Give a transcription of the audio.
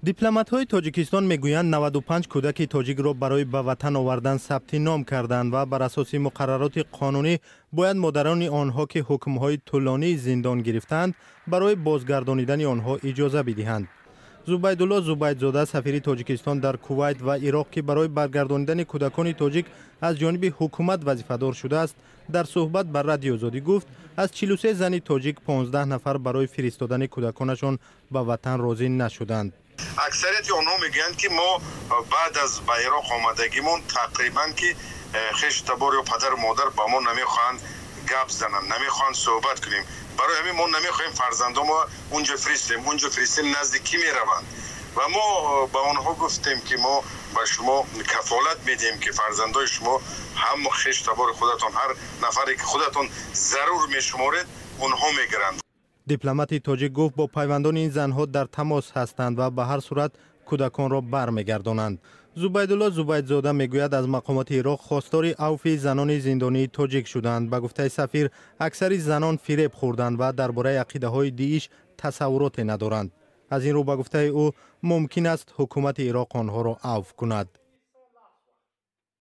Дипломатҳои Тоҷикистон мегӯянд, 95 кӯдаки тоҷикро барои ба ватан овардан сабти ном карданд ва бар асоси муқаррароти қонунӣ бояд модарони онҳо, ки ҳукмҳои тӯлонии зиндон гирифтаанд, барои бозгардонидани онҳо иҷоза бидиҳанд. Зубайдулло Зубайдзода, сафири Тоҷикистон дар Кувайт ва Ироқ, ки барои баргардонидани кӯдакони тоҷик аз ҷониби ҳукумат вазифадор шудааст, дар суҳбат ба Радиои Озодӣ гуфт, аз 43 зани тоҷик 15 нафар барои фиристодани кӯдаконашон ба ватан розӣ нашуданд. Аксарияти онҳо мегӯянд, ки мо баъд аз ба Ироқ омадагимон тақрибан ки хешу табор ё падару модар ба мо намехоҳанд гап зананд, намехоҳанд суҳбат кунем. Барои ҳамин мо намехоҳем фарзандомо унҷо фиристем, унҷо фиристем, назди кӣ мераванд? Ва мо ба онҳо гуфтем, ки мо ба шумо кафолат медиҳем, ки фарзандои шумо ҳам хешу табори худатон, ҳар нафаре ки худатон зарур мешуморед, онҳо мегиранд. Дипломати тоҷик гуфт, бо пайвандони ин занҳо дар тамос ҳастанд ва ба ҳар сурат кӯдаконро бармегардонанд. Зубайдулло Зубайдзода мегӯяд, аз мақомоти Ироқ хостори авфи занони зиндонии тоҷик шуданд. Ба гуфтаи сафир, аксари занон фиреб хӯрданд ва дар бораи ақидаҳои ДИИШ тасаввуроте надоранд. Аз ин рӯ, ба гуфтаи ӯ, мумкин аст ҳукумати Ироқ онҳоро авф кунад.